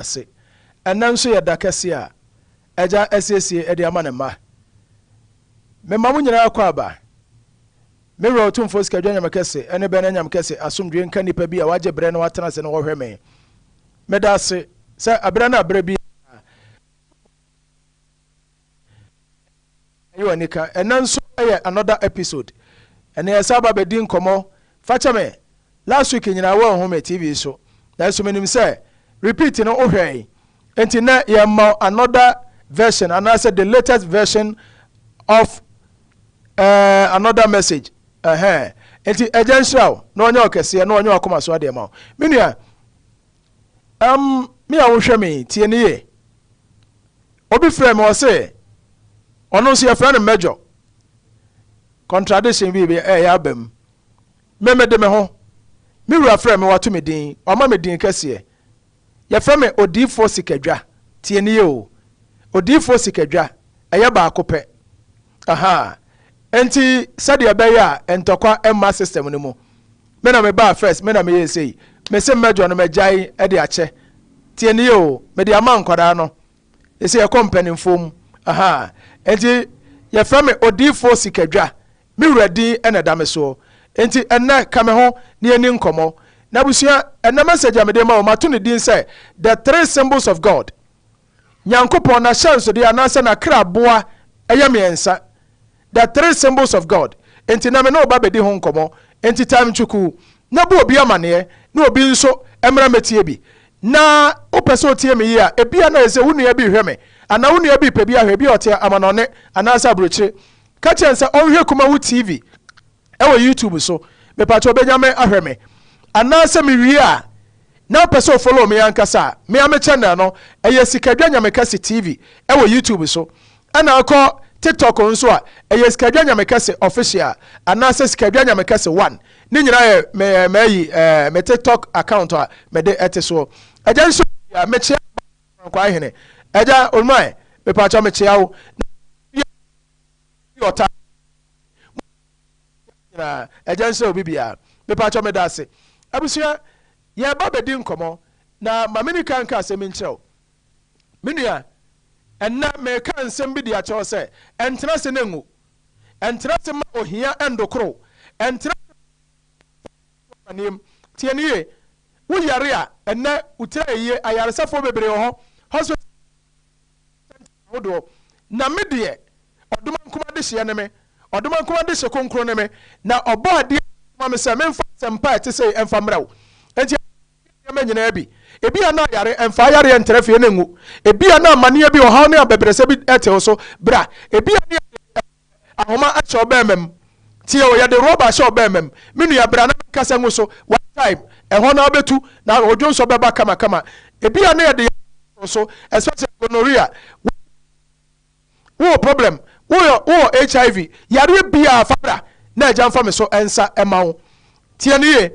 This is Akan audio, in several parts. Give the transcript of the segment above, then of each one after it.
Ase. Ɛnnɛ nso yɛ da kɛse a Agya asiesie de ama ne mma. Mema mo nyinaa akwaaba. Me wura Otumfoɔ Sikadwa Nyame Kɛse ne Bɛn Anyam Kɛse asomdwoe nka nnipa bi a wɔagye berɛ na wɔatena ase na wɔhwɛ me. Meda ase sɛ aberɛ ne aberɛ biara Ɛyɛ wɔ anika. Ɛnɛ nso yɛ another episode. Ɛnɛ yɛsan aba bɛdi nkɔmmɔ. Fakyɛ me, last week nyinaa woanhu me TV so. Nanso menim sɛ repeat no wohwɛe. Enti nnɛ yɛma wo another version anaasɛ the latest version of uh, another message. Ɛhɛn. Enti Agya nhyira wo na ɔnyɛ wo kɛseɛ na ɔnyɛ w'akoma so adeɛ ma wo. Me nua, um, me a wohwɛ me yi, tie ne yie. Obi frɛɛ me ɔse ɔno nso yɛfrɛ no Major. Contradiction bi ɛyɛ aba mu. Me mede me ho. Me wura frɛ me wato me din, wama me din kɛseɛ. Yɛfrɛ me Odiyifoɔ Sikadwa. Tie nie o. Odiyifoɔ Sikadwa, ɛyɛ baako pɛ. Ahaa. Enti sɛdeɛ ɛbɛyɛ a ntɔkwa mma system no mu. Me na mebaa first, me na meyɛɛ sei. Mese Major no magyae de akyɛ. Tie nie o, mede ama nkwadaa no. Ɛsɛ yɛkɔ mpanimfoɔ mu. Ahaa. Enti yɛfrɛ me Odiyifoɔ Sikadwa. Me wura din na ɛda me soɔ. Enti ɛnnɛ ka me ho na yɛnni nkɔmmɔ. Na abusua, ɛnnɛ message a mede rema wo, mato ne din sɛ The Three Symbols of God. Nyankopɔn n'ahyɛnsodeɛ anaasɛ n'akraboa yɛ mmiɛnsa. The Three Symbols of God. Enti na me ne wo ba bɛdi ho nkɔmmɔ. Enti taa me twukuu na bɔ obi amaneɛ na obi nso mmra mmɛtie bi. Na wopɛ sɛ otie me yie a, ebia na ɛsɛ wo nua bi rehwɛ me anaa wo nua bi repɛ bi ahwɛ, ebia ɔte amanɔne anaasɛ aburokyire. Ka kyerɛ no sɛ ɔnhwɛ Kumawu TV ɛwɔ YouTube so. Mepakyɛ ɔbɛnya me ahwɛ me. Anaasɛ mewie a na wopɛ sɛ o follow me ankasa a, me ara me channel no ɛyɛ Sikadwa Nyamekɛse TV ɛwɔ YouTube so. Ɛna wokɔ TikTok nso a, ɛyɛ Sikadwa Nyamekɛse Official anaasɛ Sikadwa Nyamekɛse One. Ne nyinaa yɛ me m'ayi ɛɛ me TikTok account a mede ɛte soɔ. Agya nso mekyea Nkwaa Hene. Agya Onumai, mepakyɛ mekyea wo. Na ɔtaa nyinaa Agya nhyira obi biara. Mepakyɛ meda ase. Abusua, yɛreba bɛdi nkɔmmɔ na ma me nika nka asɛm nkyerɛ wo. Me nua, ɛnnɛ mereka nsɛm bi de akyerɛ wo sɛ, ɛntena ase na nwu. Ɛntena ase mma ohia nndokoro wo. Ɛntena ase mma amanneɛ mu. Tie no yie. Wo yare a, ɛnnɛ wo tiri ayɛ yie, ayaresafoɔ bebree wɔ hɔ, hospital centers ahodoɔ. Na me deɛ, Ɔdomankoma dehyeɛ ne me, Ɔdomankoma dehye kronkron ne me, na Ɔbɔadeɛ asoma me sɛ memfa asɛmpa a ɛte sei mfa mmrɛ wo. Enti nneɛma nyinaa bi. Ebia na yare, ɛmfa yareɛ ntra fie na nwu. Ebia na amaneɛ bi, ɔhaw ne abɛbrɛsɛ bi te wo so. Bra. Ebia na yɛde ahoma ahyɛ wo bɛɛma mu. Tie o, yɛde rɔba ahyɛ wo bɛɛma mu. Me nua, bra na menkasa ngu so. One time, ɛhɔ no ara wobɛtu, na wo dwonsɔ bɛba kamakama. Ebia na yɛde yareɛ ato wo so, especially gonorrhea. Wowɔ problem, woyɛ wowɔ HIV, yareɛ biaa fa bra na agya mfa me so nsa ma wo. Tie no yie.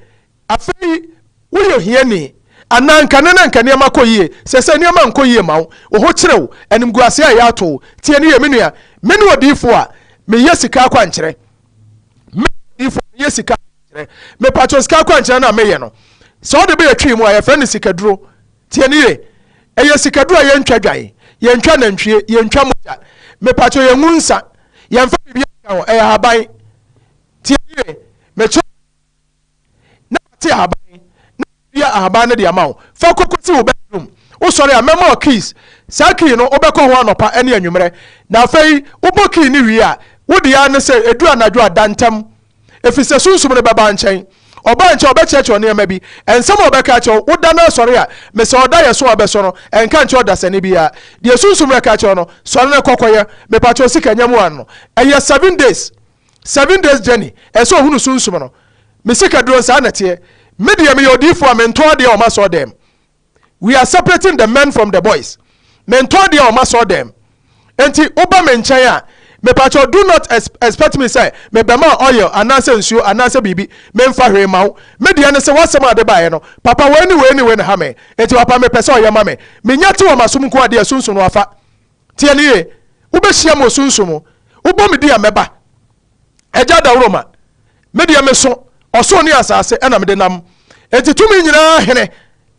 Afei woyɛ ohiani anaa nka ne na nka nneɛma kɔ yie, sɛsɛ nneɛma nkɔ yie ma wo, wo ho kyere wo, animguaseɛ a ɛyɛ ato wo. Tie no yie me nua, me ne odiyifoɔ a meyɛ sika akwankyerɛ. Me ne odiyifoɔ a meyɛ sika akwankyerɛ. Mepatwɔ sika akwankyerɛ no a meyɛ no, sɛ wode bɛyɛ twi mu a yɛfrɛ no sikaduro. Tie no yie, ɛyɛ sikaduro a yɛntwa dwan, yɛntwa nantwie, yɛntwa mogya. Mepatwɔ yɛngu nsa, yɛmfa biribiara nka ho, ɛyɛ ahaban. Tie no yie, mekyerɛ na mate ahaban na madua ahaban no de ama wo. Fa kɔ kɔsi wo bedroom. Wosɔre a, mɛma wo keys. Saa key no, wobɛkɔ ho anɔpa ne anwummerɛ. Na afei, wobɔ key no wie a, wo deɛ ara ne sɛ, ɛduru anadwo a, da ntɛm. Ɛfiri sɛ Sunsum no bɛba nkyɛn. Ɔba nkyɛn a, ɔbɛkyerɛkyerɛ wo nneɛma bi. Nsɛm a ɔbɛka akyerɛ wo, woda na asɔre a, mesɛ ɔda yɛ so a wobɛsɔ no, ɛnka nkyerɛ ɔdasani biara. Deɛ Sunsum reka akyerɛ wo no, sɔre na kɔ kɔyɛ. Mepakyɛw sika nya mu ano. Ɛyɛ 7 days. 7 days journey, ɛsɛ ohunu sunsum no. Me sika duro saa na ɛteɛ. Me deɛ meyɛ odiifoɔ a mentɔn adeɛ wɔ m'asɔre dɛm. We are separating the men from the boys. Mentɔn adeɛ wɔ m'asɔre dɛm. Enti woba me nkyɛn a, mepakyɛw do not expect me sɛ mebɛma oil anaasɛ nsuo anaasɛ biribi. Memfa hwee ma wo. Me deɛ ne sɛ w'asɛm a wode baeɛ no, papa wei ne wei ne wei na ɛha me. Enti papa mepɛ sɛ ɔyɛ ma me. Menya te wɔ m'asom nko adeɛ a sunsum no afa. Tie no yie. Wobɛhyia me wɔ sunsum mu. Wobɔ me din a mɛba. Agya Dawuroma, me deɛ meso ɔsoro ne asase ɛna mede nam. Enti tumi nyinaa hene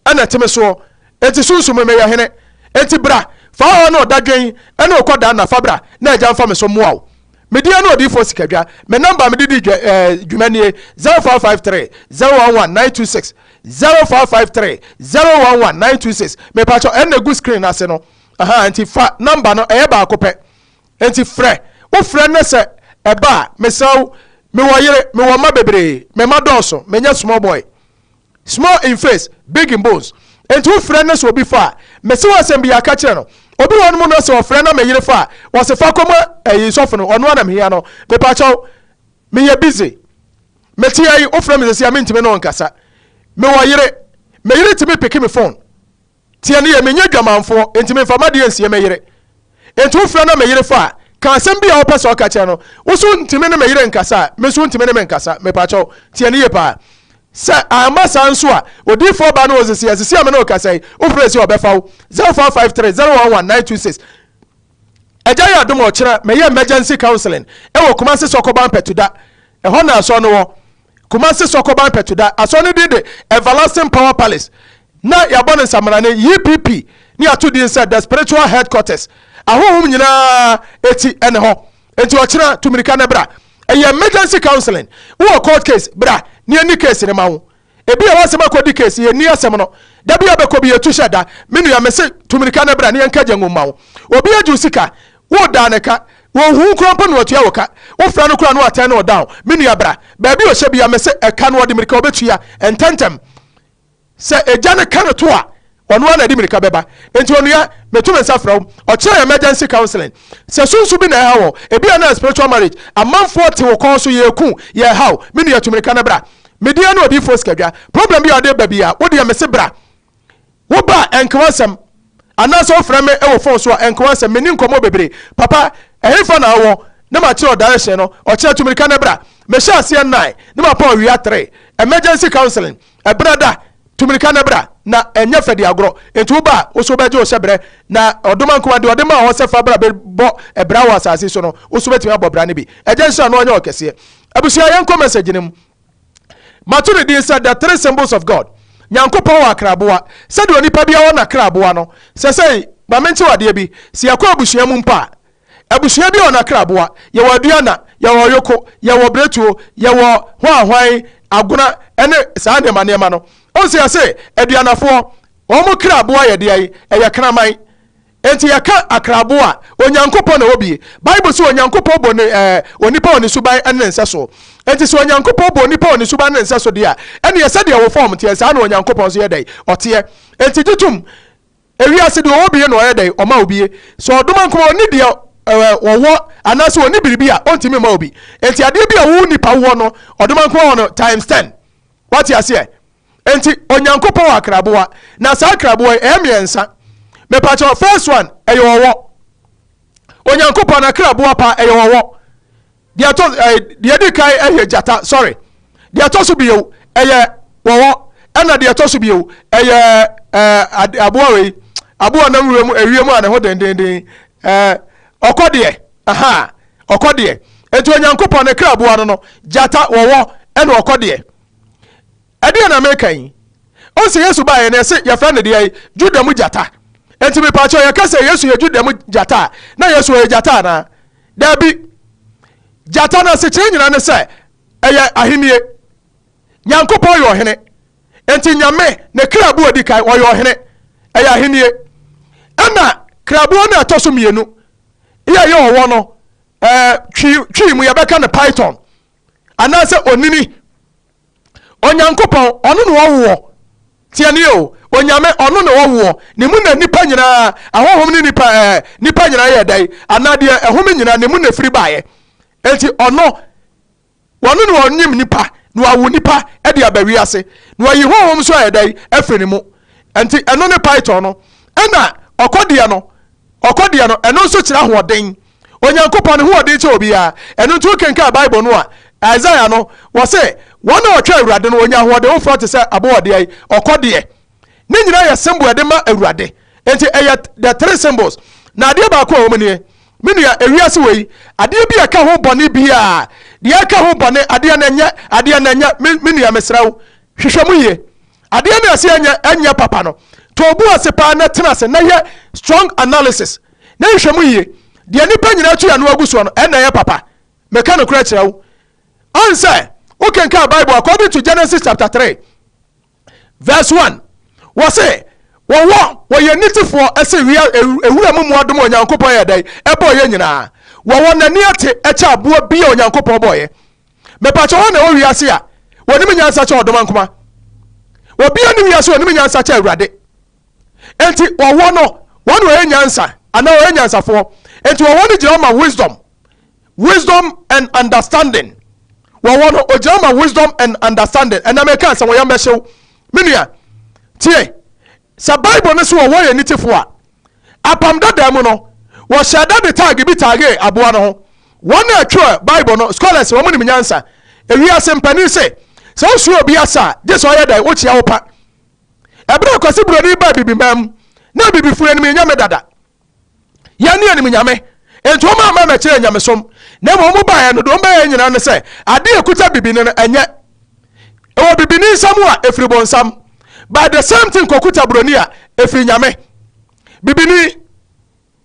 ɛna ɛte me soɔ. Enti sunsum meyɛ hene. Enti bra, fa wo haw ne wo dadwen ne wo kɔdaa nna fa bra na Agya mfa me so mmoa wo. Me din ne Odiyifoɔ Sikadwa. Me nɔmba a mede di dwuma nie, 0553 011 926, 0553 011 926. Mepakyɛw, ɛno na egu screen no ase no. Aha, nti fa nɔmba no, ɛyɛ baako pɛ. Enti frɛ. Wofrɛ na sɛ ɛba a, mesrɛ wo, mewɔ yere, mewɔ mma bebree, me mma dɔɔso, menyɛ small boy. Small in face, big in bones. Enti wo frɛ na sɛ obi fa a, mese wo asɛm bi a, ka kyerɛ no. Obi wɔ hɔnom no sɛ ɔfrɛ na me yere fa a, ɔse fa kɔma ɛyi sɔfo no, ɔno ara na mehia no. Mepakyɛw, meyɛ busy. Mete ha yi, wofrɛ me sɛsi a mentumi ne wo nkasa. Mewɔ yere, me yere tumi peke me phone. Tie no yie, menyɛ dwamanfoɔ, enti memfa m'adeɛ nsie me yere. Enti wofrɛ na me yere fa a, ka asɛm bi a wopɛ sɛ ɔka kyerɛ no. Wo nso wontumi ne me yere nkasa a, me nso wontumi ne me nkasa. Mepakyɛw, tie no yie paa. Sɛ amma saa nso a, odiyifoɔ baa no wɔ sisi a, sisi a me ne wo kasa yi, wofrɛ si a ɔbɛfa wo. 0553 011 926. Agya yɛ adom a ɔkyena mɛyɛ emergency counseling ɛwɔ Kumasi Sɔkɔban Pɛtuda. Ɛhɔ na asɔre no wɔ. Kumasi Sɔkɔban Pɛtuda. Asɔre no din de Everlasting Power Palace. Na yɛabɔ no nsamanane EPP ne yɛato din sɛ The Spiritual Headquarters. Ahonhom nyinaa eti ɛne hɔ. Enti ɔkyena tu mirika na bra. Ɛyɛ emergency counseling. Wowɔ court case bra na yɛnni case no ma wo. Ebia w'asɛm akɔdi case, yɛnni asɛm no. Da bi a wobɛkɔ bi yɛtu hyɛ da. Me nua mese tu mirika na bra na yɛnka gya ngu mma wo. Obi agye wo sika, wodaa ne ka, wɔnhu wo koraa mpo na watua wo ka. Wofrɛ no koraa na watɛn ne wo down. Me nua bra. Baabi a ɔhyɛ bia mese ɛka no ɔde mirika ɔbɛtua ntɛntɛm. Sɛ egya no ka no to a, ɔno ara na ɛde mmirika bɛba. Enti onua, meto me nsa frɛ wo, ɔkyerɛ emergency counseling. Sɛ sunsun bi na ɛha wɔ, ebia na spiritual marriage, amanfoɔ te wo kɔn so, yɛreku, yɛreha wo, me nua tu mmirika na bra. Me deɛ ne odiyifoɔ Sikadwa. Problem bi a wode ba biara, wo deɛ mese bra. Wo ba a, ɛnka w'asɛm. Anaasɛ wofrɛ me wɔ phone so a, ɛnka w'asɛm. Menni nkɔmmɔ bebree. Papa, ɛhefa na wowɔ? Na makyerɛ wo direction no. Ɔkyerɛ tu mmirika na bra. Mehyɛ aseɛ nine, na mapɔn awia three. Emergency counseling. Ɛberɛ da, tu mirika na bra, na ɛnyɛ fɛ di agorɔ. Enti woba a, wo nso wobɛgye wo hyɛberɛ, na ɔdomankoma deɛ ɔde maa hɔ sɛ fa bra bɛbɔ bra wɔ asase yi so no, wo nso wobɛtumi abɔ bra no bi. Agya nhyira no ɔnyɛ ɔkɛseɛ. Abusua, yɛnkɔ message no mu. Mato ne din sɛ The Three Symbols of God. Nyankopɔn wɔ akraboa. Sɛdeɛ onipa biara wɔ n'akraboa no, sɛsɛi, ma mente wo adeɛ bi, sɛ yɛkɔ abusua mu mpo a, Abusua bi wɔ n'akraboa. Yɛwɔ aduana, yɛwɔ ɔyoko, yɛwɔ bretuo, yɛwɔ hwanhwan, agona ne saa nneɛma nneɛma no. Wohu sɛ yɛse aduanafoɔ, wɔn kraboa yɛ deɛn? Ɛyɛ kraman. Enti yɛka akraboa a, Onyankopɔn na ɛwɔ bie. Bible se Onyankopɔn bɔ ne ɛɛ onipa wɔ ne suban ne ne nsɛsoɔ. Enti sɛ Onyankopɔn bɔ onipa wɔ ne suban ne ne nsɛso deɛ a, ɛneɛ sɛdeɛ wo fɔm teɛ saa na Onyankopɔn nso yɛ dɛn? Ɔteɛ. Enti gye tom. Ewiase deɛ ɔwɔ bie na ɔyɛ dɛn ɔma obie. Sɛ ɔdom ankoma ɔnni deɛ ɛɛ ɔwɔ anaasɛ ɔnni biribi a ɔntumi mma obi. Enti adeɛ bi a wo nipa wɔ no ɔdom ankoma wɔ no times ten. Wate aseɛ? Enti Onyankopɔn wɔ akraboa. Na saa akraboa yi ɛyɛ mmiɛnsa. Mepakyɛw first one ɛyɛ ɔwɔ. Onyankopɔn akraboa pa ɛyɛ ɔwɔ. Deɛ ɛtɔ ɛɛ deɛ ɛdi kan ɛyɛ gyata sorry deɛ ɛtɔ so bio ɛyɛ wɔwɔ ɛna deɛ ɛtɔ so bio ɛyɛ ɛɛ aboa wei aboa nam wiem ewiem a ne ho dendenden ɛɛ ɔkɔ deɛ aha ɔkɔ deɛ eti Onyankopɔn ne kra aboa no no gyata wɔwɔ ɛna ɔkɔ deɛ ɛdeɛ na meka yi ɔsɛ Yesu baeɛ no ɛsɛ yɛfrɛ no deɛ Juda mu gyata eti mepaakyɛw yɛka sɛ Yesu yɛ Juda mu gyata a na Yesu ɔyɛ gyata anaa Dabi. Gyata no asekyerɛ nyinaa ne sɛ ɛyɛ ahennie. Nyankopɔn yɛ ɔhene. Enti Nyame, ne kraboɔ a ɛdi kan, ɔyɛ ɔhene. Ɛyɛ ahennie. Ɛna kraboɔ no a ɛtɔ so mmienu, yɛ ɛyɛ ɔwɔ no, ɛɛ, twi, twi mu yɛbɛka no python, anaasɛ onini. Onyankopɔn, ɔno na ɔwoɔ. Tie nie o, Onyame, ɔno na ɔwoɔ. Ne mu na nnipa nyinaa, ahonhom ne nnipa, ɛɛ, nnipa nyinaa yɛ dɛn? Anaa deɛ ɛhome nyinaa, ne mu na ɛfiri baeɛ. Enti ɔno, ɔno na ɔnyim nnipa, na wawo nnipa de aba wiase, na wayi honhom nso ayɛ dɛn? Afiri ne mu. Enti ɛno ne python no. Ɛna ɔkɔdeɛ no, ɔkɔdeɛ no, ɛno nso kyerɛ ahoɔden. Onyankopɔn ne hoɔden kyɛ obiara. Ɛno nti wokenkan Bible no a, Isaiah no, wɔse, wɔn a wɔtwɛn Awurade no, wɔnya ahoɔden foforɔ te sɛ aboɔdeɛ yi, ɔkɔdeɛ. Ne nyinaa yɛ symbol ɛde ma Awurade. Enti ɛyɛ the three symbols. Na adeɛ baako a ɛwɔ mu nie, me nua, ewiase wei, adeɛ bi a ɛka ho bɔne biara, deɛ ɛka ho bɔne, adeɛ no ɛnyɛ, adeɛ no ɛnyɛ, me, me nua, mesrɛ wo, hwehwɛ mu yie. Adeɛ no a ɛsɛ ɛnyɛ, ɛnyɛ papa no, To wo bo ase paa na tena ase na yɛ strong analysis na nhwɛ mu yie. Deɛ nnipa nyinaa tu ano agu soɔ no, ɛnna ɛyɛ papa. Meka nokorɛ kyerɛ wo. Ɔn sɛ wokenkan Bible according to Genesis chapter 3 verse 1, wɔse wɔwɔ wɔyɛ nitefoɔ ɛsɛ wia ewura mu mmoadom a Onyankopɔn yɛ dɛn ɛbɔɔ yɛ nyinaa. Wɔwɔ n'ani ate ɛkyɛ aboa bi a Onyankopɔn bɔɔyɛ. Mepakyɛ wɔn na ɛwɔ wiase a wɔnim nyansa kyɛ ɔdoma nkoma. Obiara ne wiase wɔnim nyansa kyɛ Awurade. Enti wɔwɔ no wɔn na wɔyɛ nyansa anaa wɔyɛ nyansafoɔ. Enti wɔwɔ no gyina ma wisdom, wisdom and understanding. Wɔwɔ no ogyina ma wisdom and understanding. Ɛnna mɛka sɛ wɔyɛ mbɛhyew. Me nua, tie, sɛ Bible no so wɔwɔ yɛ nitefoɔ a, Apam Dada mu no, wɔhyɛ da de tag bi tag aboa no ho. Wɔn a ɛtwerɛ Bible no, scholars, wɔn nim nyansa. Ewiase mpanin se sɛ wosua obi asa a, gye sɛ ɔyɛ dɛ wokyia wo pa. Ɛberɛ a Kwasi Buroni baa bibiman mu na abibifo anim nyame dada, yɛn ne anim nyame, nti wɔn ama mɛkyerɛ nyamesom, na mmom wɔn baeɛ no deɛ wɔn bɛyɛ nyinaa ne sɛ adeɛ ekuta bibini no ɛnyɛ ɛwɔ bibini nsam a efiri bonsam, by the same thing kɔkuta buroni a efiri nyame. Bibini,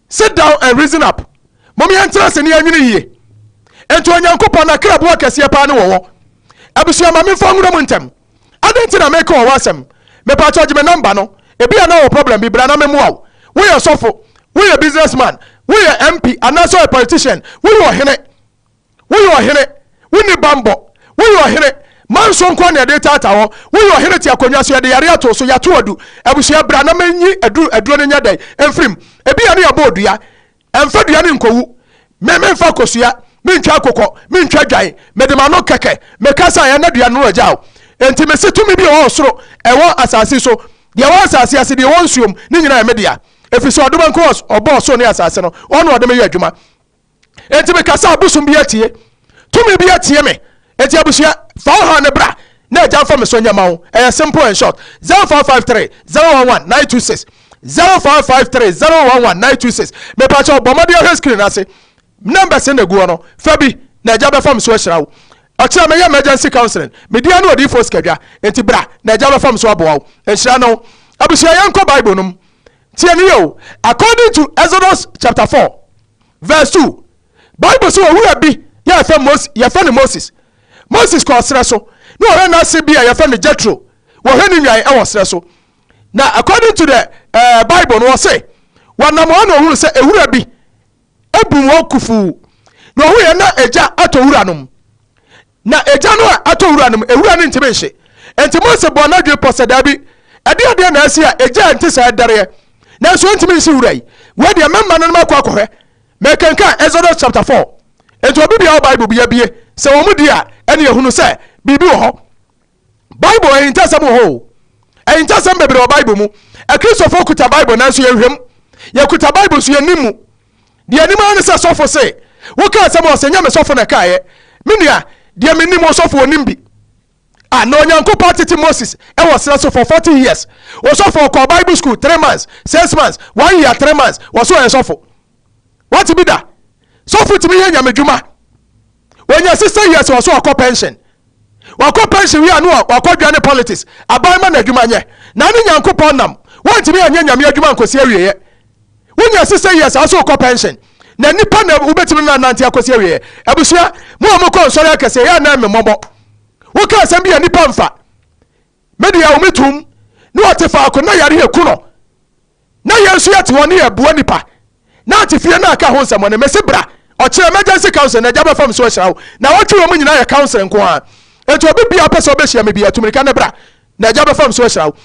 sit down and reason up. Mom yɛn tena ase ne yɛn nwene yie. Nti Onyankopɔn na kraboa kɛseɛ paa ne wɔwɔ. Abusua, ma memfa nwura mu ntɛm. Adɛn nti na meka wɔwɔ asɛm? Mepaakyɛw, gye me number no. Ebi a na wɔ problem bi, bra na memmoa wo. Woyɛ sɔfo, woyɛ business man, woyɛ MP anaasɛ ɔyɛ politician, woyɛ ɔhene, woyɛ ɔhene, wonni bambɔ, woyɛ ɔhene, manso nko na yɛde taataa hɔ, woyɛ ɔhene te akonnwa so, yɛde yare ato so, yɛato adu. Abusua, bra na menyi aduru, aduro no nyɛ dɛn mfirim. Ebi a ne yɛbɔ odua, ɛmfa dua no nkɔwu. Me memfa kosua, mentwa akokɔ, mentwa dwan, mede m'ano kɛkɛ mekasa a ɛna dua no agya o. Enti mese tumi bi a ɛwɔ ɔsoro, ɛwɔ asase so, deɛ ɛwɔ asase ase, deɛ ɛwɔ nsuom, ne nyinaa yɛ me dea. Ɛfiri sɛ ɔdoma nko ɔbɔɔ ɔsoro ne asase no, ɔno ɔde me yɛ adwuma. Enti mekasa a, bosom bi atie, tumi bi atie me. Enti abusua, fa wo haw no bra na agya mfa me so nyɛ ma wo. Ɛyɛ simple and short. 0553 011 926, 0553 011 926. Mepakyɛw, bɔ mmɔden ahwɛ screen ase numbers na egu hɔ no, fa bi na agya bɛfa me so ahyira wo. Ɔkyerɛ meyɛ emergency counseling, media ne odiyifoɔ sikadwa. Enti bra na agya bɛfa me so aboa wo. Nhyira ne wo. Abusua, yɛnkɔ Bible no mu. Tie ne yɛ o. According to Exodus chapter 4 verse 2, Bible sɛ owura bi yɛfɛ Moses, yɛfɛ no Moses. Moses kɔ ɔserɛ so na ɔhwɛ n'ase bi a yɛfɛ no Jethro, wɔhwɛ ne nwan ɛwɔ serɛ so. Na according to the Bible no, wɔse wɔnam hɔ na ohunu sɛ ewura bi ebu wɔn kufuu, na ɔhu yɛ na egya atɔ wura no mu, na egya no a atɔ wura no mu, ewura no ntumi nhye. Nti Mose bɔɔ n'adwene pɔ sɛ, daabi, ɛde adeɛ na asi a egya nte saa ɛdareɛ nanso ntumi nsi wura yi. Wei deɛ, mɛma no no makɔ akɔhwɛ. Mɛkenkan Exodus chapter 4. Nti obi bia wɔ Bible bi abie sɛ wɔn mu di a, ɛne ehunu sɛ biribi wɔ hɔ. Bible ahintasɛm wɔ hɔ o, ahintasɛm bebree wɔ Bible mu. Akristofoɔ kuta Bible nanso yɛnhwɛ mu. Yɛkuta Bible nso yɛnnim mu. Deɛ anim ara ne sɛ sɔfo se woka asɛm a, ɔsɛ nyɛ me sɔfo na ɛkaeɛ. Me nua, deɛ menim, ɔsɔfo onim bi a na Onyankopɔn tete Moses ɛwɔ serɛ so for 40 years. Ɔsɔfo ɔkɔɔ Bible school 3 months, 6 months, 1 year, 3 months, wɔso ɔyɛ sɔfo. Wate bi da? Sɔfo tumi yɛ nyamedwuma, wɔnya 60 years, wɔso ɔkɔ pension. Wakɔ pension wie a, no wakɔ dwa ne politics. Aban ma n'adwuma nyɛ na ne Nyankopɔn nam wɔntumi anyɛ nyame adwuma nkɔsi awieɛ. Wonya 60 years a, so wokɔ pension na nipa na wobɛtumi no anante akɔsi awieɛ. Abusua, mo a mokɔ nsɔre akɛseɛ yɛ anan me mmɔbɔ. Woka asɛm bi a nipa mfa mede a wɔmetum ne wɔte faako na yare aku no, na yɛn nso yɛte hɔ ne yɛboa nipa na ate fie na aka ho nsɛmmɔne. Mese bra ɔkyerɛ emergency council na agya bɛfa me so ahyira wo. Na wɔtwe wɔn nyinaa yɛ council nko ara. Enti obi bia pɛ sɛ ɔbɛhyia me bia, tumirika ne bra na agya bɛfa me so ahyira wo.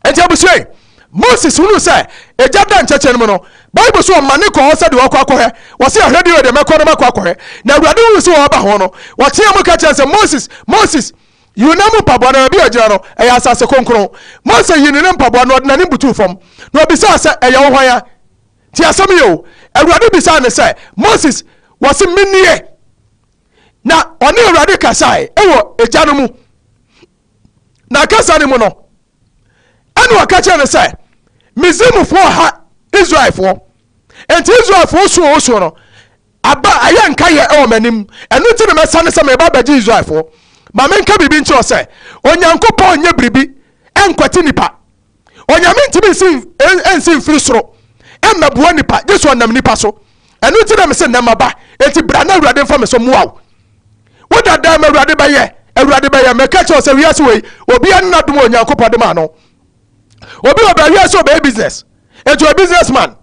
Enti abusua yi, Moses hunu sɛ egya da nkyɛkyɛ no mu no, Bible so ɔma ne kɔ hɔ sɛdeɛ ɔkɔ akɔhwɛ. Wɔse ahwɛ deɛ deɛ mɛkɔ no makɔ akɔhwɛ. Na Awurade hunu sɛ wɔba ho no, wɔteɛ mu ka kyerɛ sɛ, Moses, Moses, yi wo nan mu mpaboa, na baabi a ɔgyina no ɛyɛ asase kronkron. Mose yii ne nan mpaboa na ɔde n'anim butuu fam, na ɔbisaa sɛ, ɛyɛ wo hwan a? Tie asɛm yi o. Awurade bisaa no sɛ, Moses, wɔse menie. Na ɔne Awurade kasae wɔ egya no mu. Na kasa no mu no, ɛna ɔka kyerɛ no sɛ, Misraimfoɔ ha Israelfoɔ, enti Israelfoɔ su a wɔsuo no aba ayɛ nkayɛ wɔ m'anim, ɛno nti na mɛsane sɛ meba abɛgye Israelfoɔ. Ma menka biribi nkyerɛ sɛ, Onyankopɔn nyɛ biribi nkwati nipa. Onyame ntumi nsi nsi mfiri soro mmɛboa nipa, gye so ɔnam nipa so. Ɛno nti na mese nnɛ maba, enti bra na Awurade mfa me so mmoa wo. Wo dada ma Awurade bɛyɛ, Awurade bɛyɛ. Meka kyerɛ wo sɛ wiase wei, obiara ne n'adom a Onyankopɔn de maa no. Obi wɔ baabi a sɛ ɔbɛyɛ business, enti ɔyɛ business man.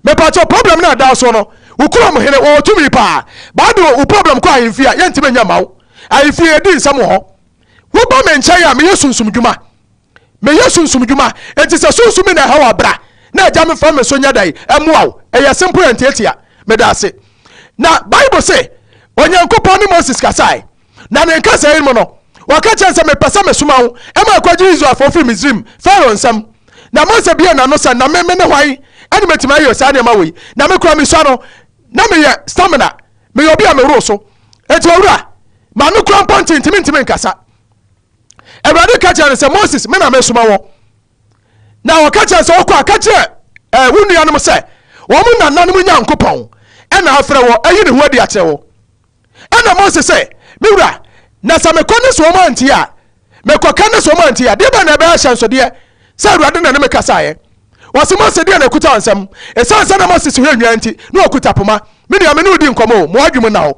Mepakyɛw problem no a ɛda so no, wo kurom hene wɔwɔ tumi paa. Baa de wo problem kɔ ahemfie a, yɛntumi nyɛ mma wo. Ahemfie yɛdi nsɛm wɔ hɔ. Woba me nkyɛn a, meyɛ sunsum dwuma. Meyɛ sunsum dwuma. Enti sɛ sunsum bi na ɛhaw a, bra na agya me fa me so nyɛ dɛn mmoa wo. Ɛyɛ simple and tiatia. Meda ase. Na Bible se, Onyankopɔn ne Moses kasae. Na ne nkasa yi mu no, ɔka kyerɛ sɛ, mepɛ sɛ mesoma wo ma akɔgye Israelfoɔ firi Misraim, Farao nsam. Na Mose bue n'ano sɛ, na me, me ne hwan ɛne mɛtumi ayɛ saa nneɛma wei? Na me koraa mesua no, na meyɛ stamina, meyɛ obi a meworo so. Enti owura, m'ano koraa mpo nte, ntimi ntimi nkasa. Awurade ka kyerɛ no sɛ, Moses, me na mesoma wɔ. Na ɔka kyerɛ sɛ, ɔkɔ a, ka kyerɛ eh, wo nuanom sɛ, wɔn nananom Nyankopɔn ɛna afrɛ wɔ, ayi ne ho adi akyerɛ wɔ. Ɛnna Mose se, Me wura, na sɛ mekɔ ne sɛ wɔn antie a, mekɔka ne sɛ wɔn antie a, deɛ bɛn na ɛbɛyɛ ahyɛnsodeɛ sɛ Awurade na ne me kasaeɛ? Wɔse, Mose, deɛ na ɛkuta wo nsam? Ɛsiane sɛ na Mose hwɛ nnwan nti, na ɔkuta poma. Me nua, me ne wo di nkɔmmɔ o, ma w'adwene mu nna hɔ.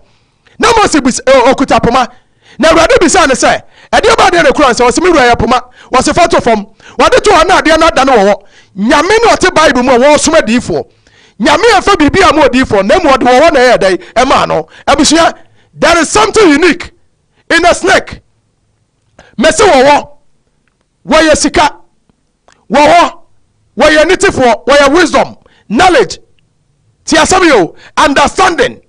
Na Mose bisa, ɔkuta poma. Na Awurade bisaa no sɛ, Ɛdeɛ bɛn adeɛ na ɛkura wo nsam? Ɔse, Me wura, ɛyɛ poma. Wɔse, Fa to fam. Wɔde too hɔ na adeɛ no adane wɔwɔ. Nyame na ɔte Bible mu a wɔresoma adiyifoɔ. Nyame amfa biribi amma odiyifoɔ na mmom ɔde wɔwɔ na ɛyɛɛ dɛn? Ɛmaa no. Abusua, there is something unique in a snake. Mese wɔwɔ, wɔyɛ sika, wɔwɔ, wɔyɛ anitefoɔ, wɔyɛ wisdom, knowledge, ti asɛm yɛ o, understanding,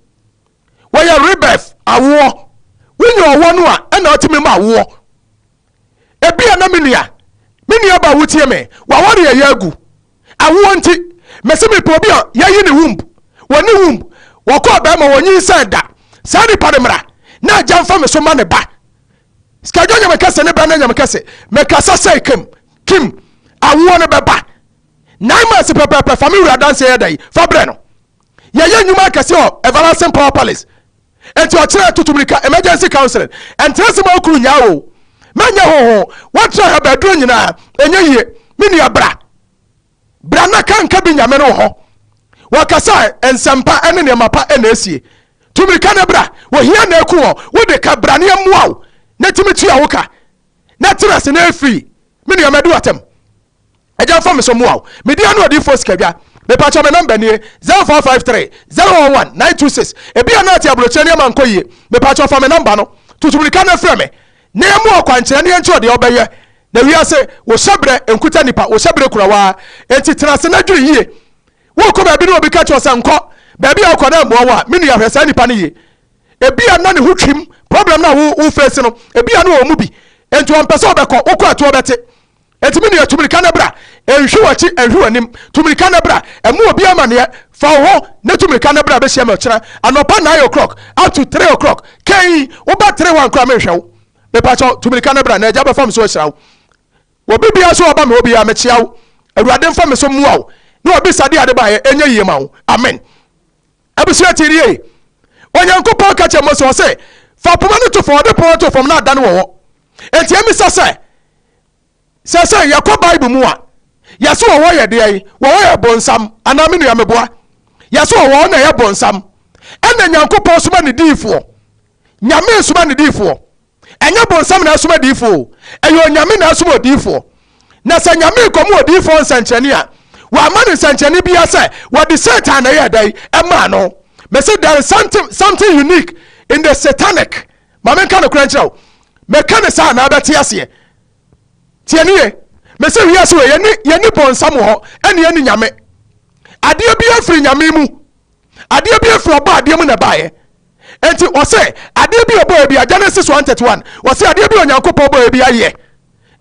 wɔyɛ rebirth, awoɔ. Wonya ɔwɔ no a, ɛna ɔtumi ma awoɔ. Ebia na me nua, me nua ba wotie me, waware ɛyɛ agu. Awoɔ nti, mese mepɛ obi a yɛyi ne womb, wɔne womb, wɔkɔɔ bɛrima wɔnyinsɛn da. Saa nipa no mmra na agya mfa me so ma ne ba. Sikadwa nyame kɛse ne bɛ ne nyame kɛse. Mekasa sɛ kim, kim, awoɔ no bɛba. 9 months pɛpɛɛpɛ fa me wura adanseɛ yɛ dɛn fa brɛ no. Yɛyɛ nnwuma akɛse wɔ Everlasting Power Palace. Enti ɔkyerɛ tutu mirika emergency counseling. Ɛntena se ma wo kunu nyaa wo. Mɛnyɛ hoho. Woatra ha bɛaduro nyinaa. Ɛnyɛ yie. Me nua bra. Bra na ka nka bi nyame no wɔ hɔ. Wɔkasa nsɛmpa ne nneɛma pa na esie. Tu mirika na bra. Ohia na eku wɔ. Wode ka bra na yɛmmoa wo. Na tumi tua wo ka. Na tena ase na efiri. Me nua madu atam. Agya mfa me so mmoa wo. Me din ne Odiyifoɔ Sikadwa. Mepakyɛw me nɔmba nie, 0553 011 926. Ebia na ate aburokyerɛ nneɛma nkɔ yie. Mepakyɛw fa me nɔmba no. Tutu mirika na frɛ me na yɛmmoa wo kwankyerɛ na yɛnkyerɛ wo deɛ wobɛyɛ. Na wiase, wo hyɛberɛ nkuta nipa, wo hyɛberɛ kura wo ara. Enti tena ase na dwene yie. Worekɔ baabi na obi ka kyerɛ wo sɛ nkɔ baabi a wokɔ no ammoa wo a, me nua hwɛ saa nipa no yie. Ebia na ne ho twim, problem no a wo wo face no, ebia na ɔwɔ mu bi. Enti ɔmpɛ sɛ ɔbɛkɔ, wokɔ a ɛtoɔ bɛte. Enti me nua, tu mmirika na bra. Nhwe w'akyi, nhwe w'anim. Tu mmirika na bra. Mmu obi amanneɛ. Fa wo ho na tu mmirika na bra bɛhyia me ɔkyena anɔpa 9 o'clock up to 3 o'clock. Kɛn, woba 3 1 koraa menhwɛ wo. Mepakyɛw, tu mmirika na bra na Agya bɛfa me so ahyira wo. Obi biara nso a ɔba me hɔ biara, mekyea wo. Awurade mfa me so mmoa wo na wabisa deɛ ade baeɛ ɛnyɛ yie ma wo. Amen. Abusua tie nie. Onyankopɔn ka kyerɛ Mose, ɔse, fa poma no to fam, ɔde poma to fam na adane wɔwɔ. Enti emisa sɛ, sɛ sɛ yɛkɔ Bible mu a, yɛse wɔwɔ yɛ deɛn? Wɔwɔ yɛ bonsam, anaa me nua meboa? Yɛse wɔwɔ na ɛyɛ bonsam. Ɛna Nyankopɔn soma ne diifoɔ. Nyame soma ne diifoɔ. Ɛnyɛ bonsam na ɛsoma diifoɔ o, ɛyɛ Onyame na ɛsoma odiifoɔ. Na sɛ Nyame rekɔma odiifoɔ nsɛnkyerɛnne a, wamma no nsɛnkyerɛnne biara sɛ wɔde Satan na ɛyɛɛ dɛn ɛmaa no. Mese there is something, something unique in the satanic. Ma menka nokorɛ nkyerɛ wo. Meka ne saa na abɛte aseɛ. Tie nie. Mese wiase wei, yɛni, yɛni bonsam wɔ hɔ, ɛne yɛni Nyame. Adeɛ biara firi Nyame mu. Adeɛ biara firi ɔbɔ adeɛ mu na ɛbaeɛ. Enti ɔse adeɛ bi a ɔbɔeɛ bi a, Genesis 1:31, ɔse adeɛ bi a Onyankopɔn bɔeɛ bi ayɛ.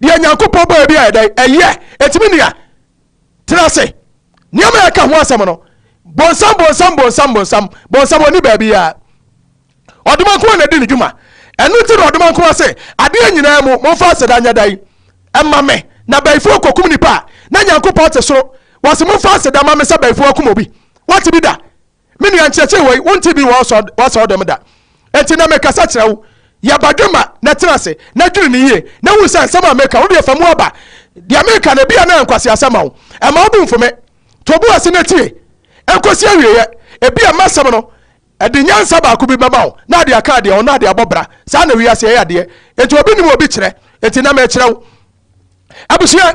Deɛ Nyankopɔn bɔeɛ bi ayɛ dɛn? Ɛyɛ. Enti me nua, tena ase. Nneɛma a ɛka ho asɛm no, bonsam, bonsam, bonsam, bonsam, bonsam, ɔni baabiara. Ɔdomankoma na ɛdi ne dwuma. Ɛno nti na ɔdomankoma se, adeɛ nyinaa mu, momfa aseda nyɛ dɛn? Ɛma me. Na bayifoɔ kɔkum nipa a, na Nyankopɔn te soro. Wɔse momfa aseda ma me sɛ bayifoɔ akum obi. Woate bi da? Me nua, nkyerɛkyerɛ wei, wonte bi wɔ w'asɔre dɛm da. Enti na mekasa kyerɛ wo. Yɛ badwemma na tena ase na dwene no yie na hu sɛ nsɛm a meka wo deɛ fa mu aba. Deɛ meka no ebia na ɛyɛ nkwaseasɛm ma wo. Ɛmma wo bo mfu me. To bo ase na tie ɛnkɔsi awieɛ. Ebia m'asɛm no ɛde nyansa baako bi bɛma wo na ade aka adeɛ ho na ade abɔ bra. Saa na wiase ɛyɛ adeɛ. Enti obi nim obi kyerɛ. Enti na mekyerɛ wo. Abusua,